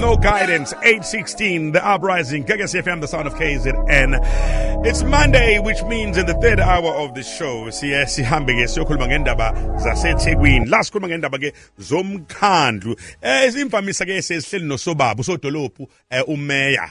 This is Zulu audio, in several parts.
No Guidance, 8:16, The Uprising, Gagasi FM, the sound of KZN. It's Monday, which means in the third hour of the show, siye sihambe ke siyokhuluma ngendaba zaseThekwini. La sikhuluma ngendaba ke zomkhandlu. Imvamisa ke sesihleli nosobaba usodolophu, umeya,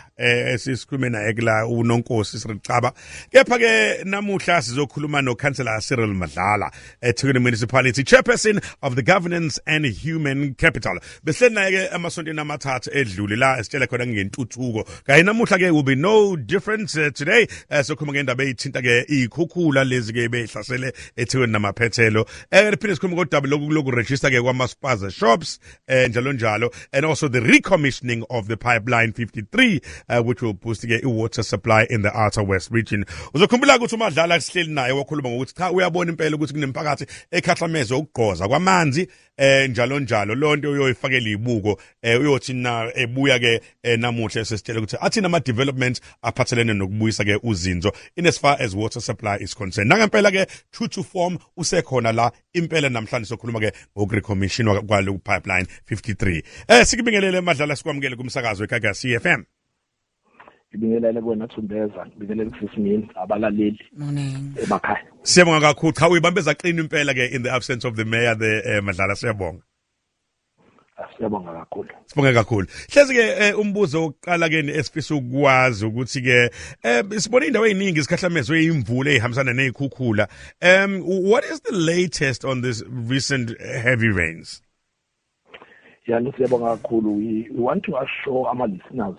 sisikhulume naye kula uNonkosi Cyril Xaba. Kepha ke namuhla sizokhuluma no Councillor Cyril Madlala, eThekwini Municipality Chairperson of the Governance and Human Capital. Besihleli naye ke emasontweni amathathu edlule la esitshela khona ngentuthuko. Kanye namuhla ke will be no different today. Sokhuluma ngendaba eyithinta ke ikhukhula lezi ke behlasele eThekwini namaphethelo. Phinde sikhuluma ngodaba loku register ke kwama spaza shops, njalo njalo, and also the recommissioning of the pipeline 53, which will boost ke i-water supply in the Outer West region. Uzokhumbula ukuthi uMadlala sihleli naye wakhuluma ngokuthi cha, uyabona impela ukuthi kunemphakathi ekhahlamezwe ukugqoza kwamanzi, njalo njalo. Lonto uyoyifakela ibuko, uyothi na ebuya ke namuhla sesitshela ukuthi athina ama developments aphathelene nokubuyisa ke uzinzo in as far as water supply is concerned. Nangempela ke, true to form, usekhona la impela namhlanje. Sokhuluma ke ngokurecommission kwalo pipeline 53. Sikubingelele Madlala, sikwamukele kumsakazo eGagasi FM. Ngibingelele kuwena Thumbeza, ngibingelele kusisimini, abalaleli Morning. emakhaya. Siyabonga kakhulu. Cha, uyibambe zaqina impela ke in the absence of the mayor the Madlala, siyabonga. Siyabonga kakhulu. Sibonge kakhulu. Hlezi ke umbuzo wokuqala ke esifisa ukwazi ukuthi ke sibona indawo eziningi zikhahlamezwe imvula ezihambisana nezikhukhula. What is the latest on this recent heavy rains? Ya, siyabonga kakhulu. We want to assure ama listeners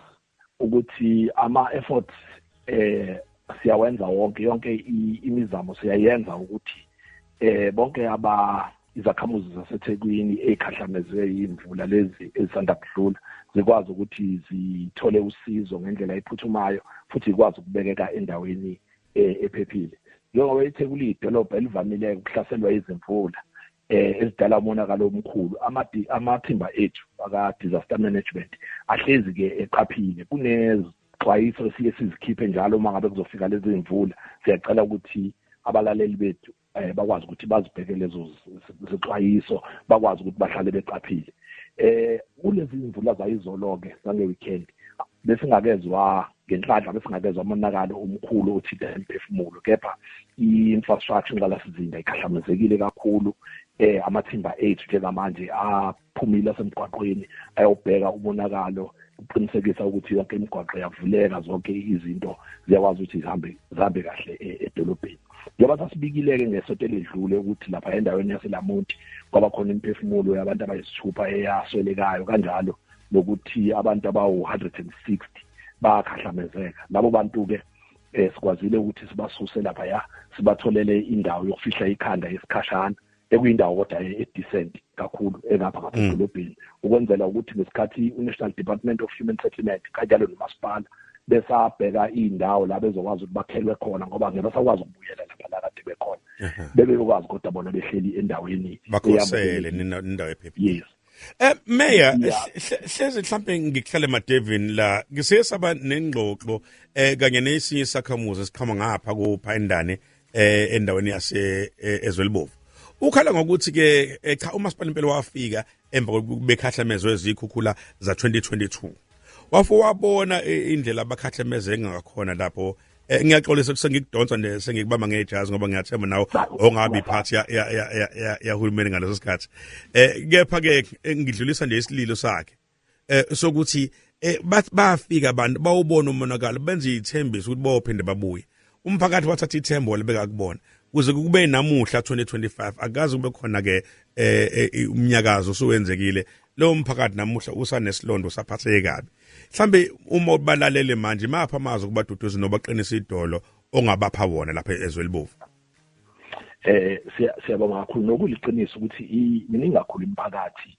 ukuthi ama efforts siyawenza wonke, yonke imizamo siyayenza ukuthi bonke aba izakhamuzi zaseThekwini ezikhahlamezwe imvula lezi ezisanda kudlula zikwazi ukuthi zithole usizo ngendlela ephuthumayo futhi ikwazi ukubekeka endaweni ephephile, njengoba iTheku liyidolobha elivamile ukuhlaselwa izimvula ezidala umonakalo omkhulu. Amathimba ethu aka disaster management ahlezi ke eqaphile. Kunezixwayiso esiye sizikhiphe njalo uma ngabe kuzofika lezi imvula. Siyacela ukuthi abalaleli bethu bakwazi ukuthi bazibheke lezo zixwayiso, bakwazi ukuthi bahlale beqaphile. Kulezi imvula zayizolo ke, zange weekend, besingakezwa ngenhlanhla, besingakezwa umonakalo omkhulu othinta imphefumulo, kepha i-infrastructure, inqalasizinda, ikhahlamezekile kakhulu. Amathimba ethu njengamanje aphumile asemgwaqweni ayobheka umonakalo ukuqinisekisa ukuthi yonke imigwaqo iyavuleka, zonke izinto ziyakwazi ukuthi zihambe zihambe kahle edolobheni, njengoba sasibikile-ke ngesonto eledlule ukuthi lapha endaweni yaseLamonti kwaba khona imiphefumulo yabantu abayisithupha eyaswelekayo, kanjalo nokuthi abantu abawu-160 bakhahlamezeka. Labo bantu-ke sikwazile ukuthi sibasuse laphaya, sibatholele indawo yokufihla ikhanda yesikhashana, ekuyindawo kodwa e-decent kakhulu engapha ngasedolobheni, ukwenzela ukuthi ngesikhathi u-National Department of Human Settlement kanjalo nomasipala besabheka iy'ndawo la bezokwazi ukuthi bakhelwe khona, ngoba ngeke basakwazi ukubuyela lapha la kade bekhona, bebe bekwazi kodwa bona behleli endaweni bakhosele indawo ephephile. Yes. Mayor, hleze mhlambe ngikuhlale emadevini la, ngisiye saba nengxoxo kanye nesinye isakhamuzi esiqhamuka ngapha ku Phayindane, endaweni yase eZwelibovu. Ukhala ngokuthi ke cha, umasipala impela wafika emva kokubekhahlamezwe ezikhukhula za 2022, wafo wabona indlela abakhahlameze ngakhona lapho. Ngiyaxolisa ukuthi sengikudonsa nje, sengikubamba ngejazi, ngoba ngiyathemba nawe ongabi iphathi yahulumeni ngaleso sikhathi. Kepha ke ngidlulisa nje isililo sakhe sokuthi bafika abantu, bawubona umonakalo, benze ithembiso ukuthi bayophinde babuye. Umphakathi wathatha ithembo libeka kubona kuze kube namuhla 2025, akaze kube khona ke umnyakazo osuwenzekile. Lo mphakathi namuhla usanesilonda, usaphatheke kabi. Mhlambe uma ubalalele manje, mapha amazwi kubaduduza nobaqinisa idolo ongabapha wona lapha eZwelibovu? Siyabonga kakhulu. Nokuliqiniso ukuthi miningi kakhulu imiphakathi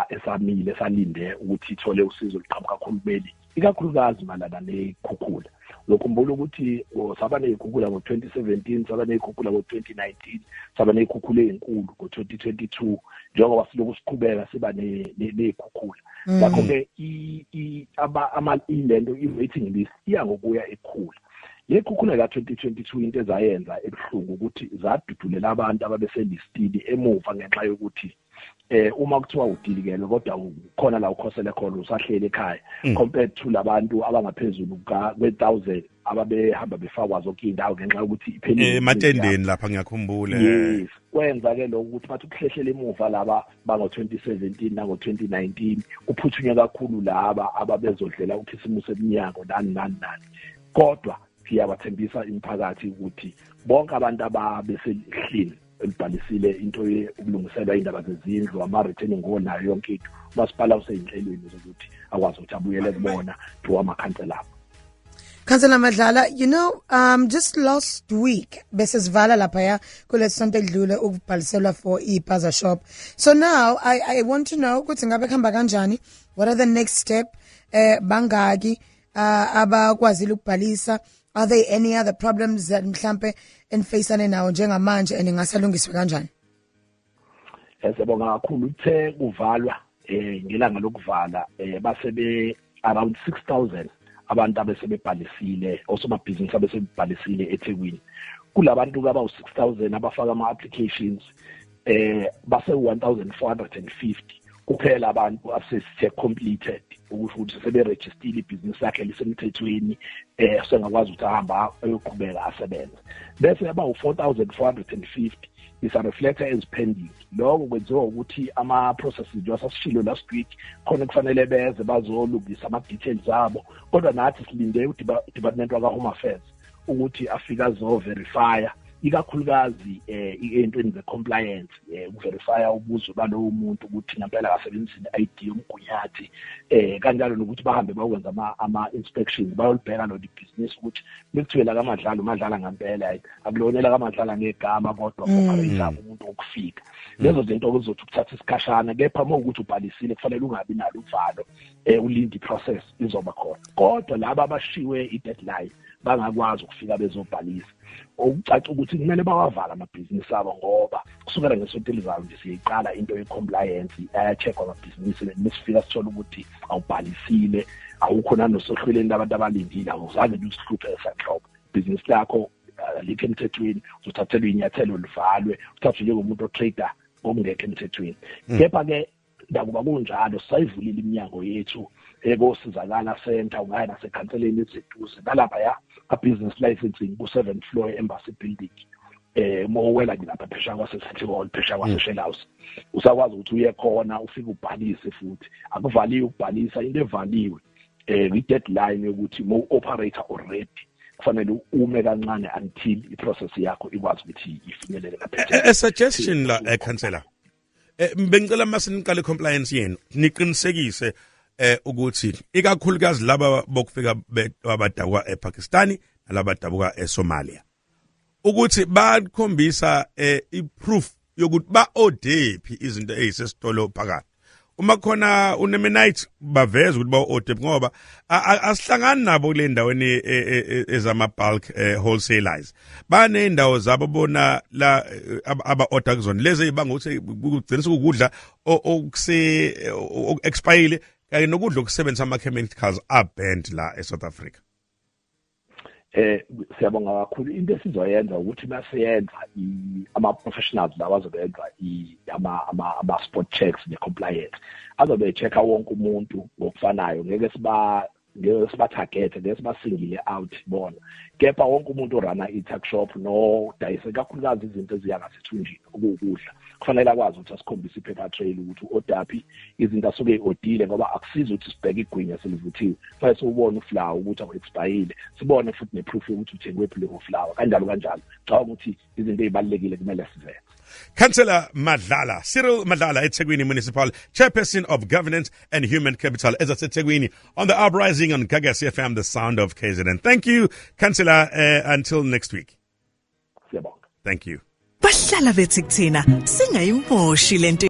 esamile, esalinde ukuthi ithole usizo oluqhamuka kuhulumeni, ikakhulukazi malana nekhukhula. Lokhumbula ukuthi saba ney'khukhula ngo-2017, saba ney'khukhula ngo-2019, saba ney'khukhula ey'nkulu ngo-2022, njengoba siloku siqhubeka siba ney'khukhula. Ngakho-ke ilento i-waiting list iya ngokuya ikhula. Le khukhula ka-2022, into ezayenza ebuhlungu ukuthi zadudulela abantu ababeselistini emuva ngenxa yokuthi Uma kuthiwa udilikelwe kodwa khona la ukhosele khona, usahleli ekhaya, compared to labantu abangaphezulu kwe-1000 ababehamba befakwa zonke iy'ndawo ngenxa yokuthi iphelile. Ematendeni lapha, ngiyakhumbula. Yes, kwenza ke lokho ukuthi bathi ukuhlehlela emuva laba bango-2017 nango-2019, kuphuthunywe kakhulu laba ababezodlela ukhisimusi eminyango, nani nani nani. Kodwa siyabathembisa imiphakathi ukuthi bonke abantu ababesehlini elibhalisile into ukulungiselwa indaba zezindlu, ama-retaining wall nayo yonke into, umasipala useyinhlelweni zokuthi akwazi ukuthi abuyele kubona through amakhansela abo. Councillor Madlala, just last week bese sivala laphaya kulesonto edlule ukubhaliselwa for i-spaza shop. So now I want to know ukuthi ngabe kuhamba kanjani? What are the next step? Bangaki abakwazile ukubhalisa? Are there any other problems that mhlambe enifacane nawo njengamanje and ingasalungiswa kanjani? Siyabonga kakhulu. Uthe kuvalwa ngelanga lokuvala, base be around 6000 abantu abesebebhalisile, osomabhizinisi abesebhalisile eThekwini. Kulabantu abawu-6000 abafaka ama-applications, base 1450 kuphela abantu asesithe completed, ukusho ukuthi seberejistile, ibhizinisi lakhe lisemthethweni, sengakwazi ukuthi ahamba ayoqhubeka asebenze. Bese yaba u-4450 isa-reflecta as pending. Lokho kwenziwa ukuthi ama-processes, njengoba sasishilo last week, khona kufanele beze bazolungisa ama-details abo, kodwa nathi silinde udepartment waka-Home Affairs ukuthi afike azoverifya, ikakhulukazi ey'ntweni ze-compliance, ukuverifya ubuzwe balowo muntu ukuthi ngempela akasebenzisi i-ID yomgunyathi, kanjalo nokuthi bahambe bayokwenza ama-inspections, bayolibheka lona ibhizinisi ukuthi bekuthiwe la kaMadlala, uMadlala ngempela, akulona lakaMadlala ngegama kodwa operator umuntu wokufika. Lezo zinto kuzothi ukuthatha isikhashana, kepha uma ukuthi ubhalisile kufanele ungabi nalo uvalo, ulinde i-process izoba khona. Kodwa laba abashiwe i-deadline bangakwazi ukufika bezobhalisa, okucaca ukuthi kumele bawavala amabhizinisi abo, ngoba kusukela ngesonto elizayo nje siyiqala into ye-compliance, aya-check-wa amabhizinisi. Mesifika sithola ukuthi awubhalisile, awukho nanosohlelweni labantu abalindile, awuzange nje usihluphe sanhlobo, ibhizinisi lakho alikho emthethweni, uzothathelwa iy'nyathelo, livalwe, uthathwe njengomuntu otrader ngokungekho emthethweni. Kepha-ke ndakuba kunjalo, sisayivulile iminyango yethu ekosizakala center, ungaya nasekhanseleni eziseduze nalaphaya ka-business licensing ku-seventh floor e-Embassy building, mowela nje lapha phesheya kwase-City Hall, phesheya kwase-Shell House, usakwazi ukuthi uye khona ufike ubhalise futhi. Akuvaliwe ukubhalisa, into evaliwe i-deadline yokuthi mo operator already kufanele ume kancane until i-process yakho ikwazi ukuthi ifinyelele. A suggestion la, councillor, bengicela mase niqale compliance yenu niqinisekise ukuthi ikakhulukazi laba bokufika abadabuka ePakistani nalabadabuka eSomalia ukuthi bakhombisa iproof yokuthi ba odephi izinto ezisesitolo phakathi. Uma khona unemenite, baveza ukuthi ba-odephi, ngoba asihlangani nabo kule ndaweni ezama bulk wholesalers. Baney'ndawo zabo bona la aba-order kuzona lezi ey'banga ukuthi kugcina sekukudla okuse oku-expire kanye nokudla okusebenzisa ama-chemicals a-banned la e-South Africa. Siyabonga kakhulu. Into esizoyenza ukuthi masiyenza ama-professionals lawa azobenza ama spot checks ne-compliance, azobe check-a wonke umuntu ngokufanayo. Ngeke siba-target, ngeke sibasingile out bona, kepha wonke umuntu orana i-tuck shop nodayise kakhulukazi izinto eziya ngasethunjini, okuwukudla, kufanele akwazi ukuthi asikhombise i-paper trail ukuthi u-odaphi izinto asuke e-odile, ngoba akusizi ukuthi sibheke igwinya selivuthiwe, kufanele siwubone uflour ukuthi awu-expire, sibone futhi ne-proof yokuthi uthengwephi leyo flour, kanjalo kanjalo. Cabanga ukuthi izinto ey'balulekile kumele sizenze. Councillor Madlala, Cyril Madlala, eThekwini Municipal Chairperson of Governance and Human Capital, ezaseThekwini, on the Uprising on Gagasi FM, the sound of KZN. Thank you, Councillor. Until next week. Siyabonga. Thank you. Bahlala bethi kuthina singayimoshi lento.